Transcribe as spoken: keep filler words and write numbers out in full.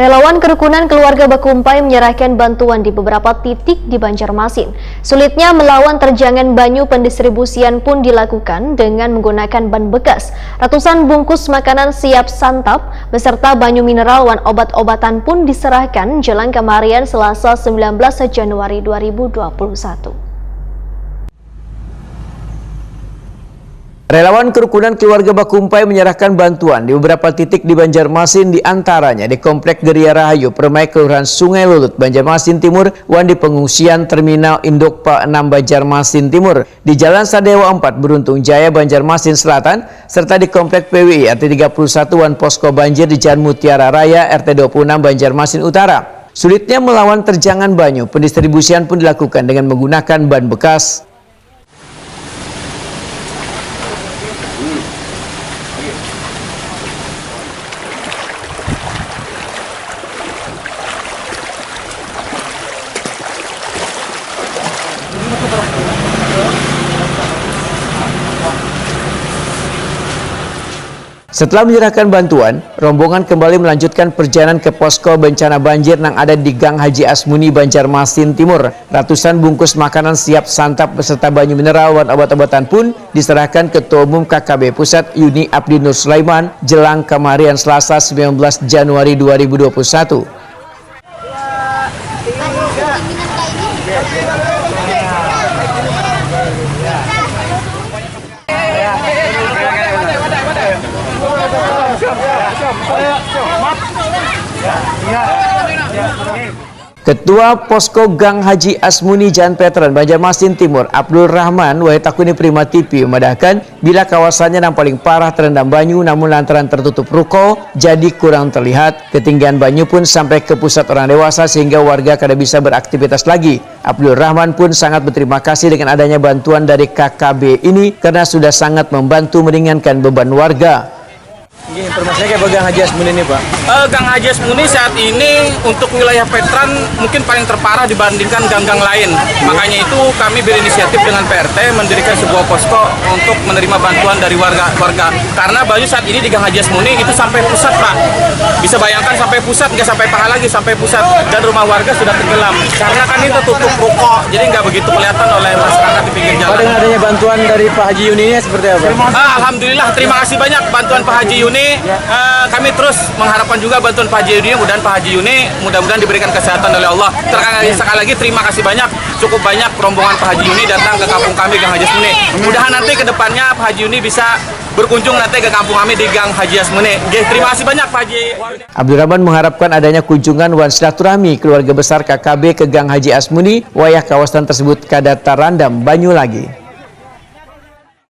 Relawan kerukunan keluarga Bakumpai menyerahkan bantuan di beberapa titik di Banjarmasin. Sulitnya melawan terjangan banyu, pendistribusian pun dilakukan dengan menggunakan ban bekas. Ratusan bungkus makanan siap santap beserta banyu mineral wan obat-obatan pun diserahkan jelang kamarian Selasa sembilan belas Januari dua ribu dua puluh satu. Relawan kerukunan keluarga Bakumpai menyerahkan bantuan di beberapa titik di Banjarmasin, di antaranya di Komplek Geria Rahayu Permai, Kelurahan Sungai Lulut, Banjarmasin Timur, wan di pengungsian Terminal Induk P enam Banjarmasin Timur, di Jalan Sadewa empat, Beruntung Jaya, Banjarmasin Selatan, serta di Komplek P W I R T tiga puluh satu wan Posko Banjir di Jalan Mutiara Raya R T dua puluh enam, Banjarmasin Utara. Sulitnya melawan terjangan banyu, pendistribusian pun dilakukan dengan menggunakan ban bekas. Setelah menyerahkan bantuan, rombongan kembali melanjutkan perjalanan ke posko bencana banjir nang ada di Gang Haji Asmuni, Banjarmasin Timur. Ratusan bungkus makanan siap santap beserta banyu mineral wan obat-obatan pun diserahkan Ketua Umum K K B Pusat, Yuni Abdi Nur Sulaiman, jelang kamarian Selasa sembilan belas Januari dua ribu dua puluh satu. Ketua Posko Gang Haji Asmuni Jan Petran, Banjarmasin Timur, Abdul Rahman, wayah takuni Prima T V, memadahkan bila kawasannya nang paling parah terendam banyu, namun lantaran tertutup ruko, jadi kurang terlihat. Ketinggian banyu pun sampai ke pusat orang dewasa sehingga warga kada bisa beraktivitas lagi. Abdul Rahman pun sangat berterima kasih dengan adanya bantuan dari K K B ini karena sudah sangat membantu meringankan beban warga. Nggih, informasinya kayak Gang Haji Asmuni ini, Pak? Eh, Gang Haji Asmuni saat ini untuk wilayah Petran mungkin paling terparah dibandingkan gang-gang lain. Makanya itu kami berinisiatif dengan P R T mendirikan sebuah posko untuk menerima bantuan dari warga-warga. Karena banyu saat ini di Gang Haji Asmuni itu sampai pusat, Pak. Bisa bayangkan sampai pusat, nggak sampai paha lagi, sampai pusat. Dan rumah warga sudah tenggelam. Karena kan ini tertutup ruko, jadi nggak begitu kelihatan oleh masyarakat di pinggir jalan. Pak, dengan adanya bantuan dari Pak Haji Yuni ini seperti apa? Ah, alhamdulillah, terima kasih banyak bantuan Pak Haji Yuni. Eh, kami terus mengharapkan juga bantuan Pak Haji Yuni, mudahan Pak Haji Yuni mudah-mudahan diberikan kesehatan oleh Allah. Terkali sekali lagi terima kasih banyak, cukup banyak rombongan Pak Haji Yuni datang ke kampung kami, Gang Haji Asmuni. Mudahan nanti ke depannya Pak Haji Yuni bisa berkunjung nanti ke kampung kami di Gang Haji Asmuni. Nggih, terima kasih banyak Pak Haji. Abdurrahman mengharapkan adanya kunjungan wan silaturahmi keluarga besar K K B ke Gang Haji Asmuni wayah kawasan tersebut kada tarandam banyu lagi.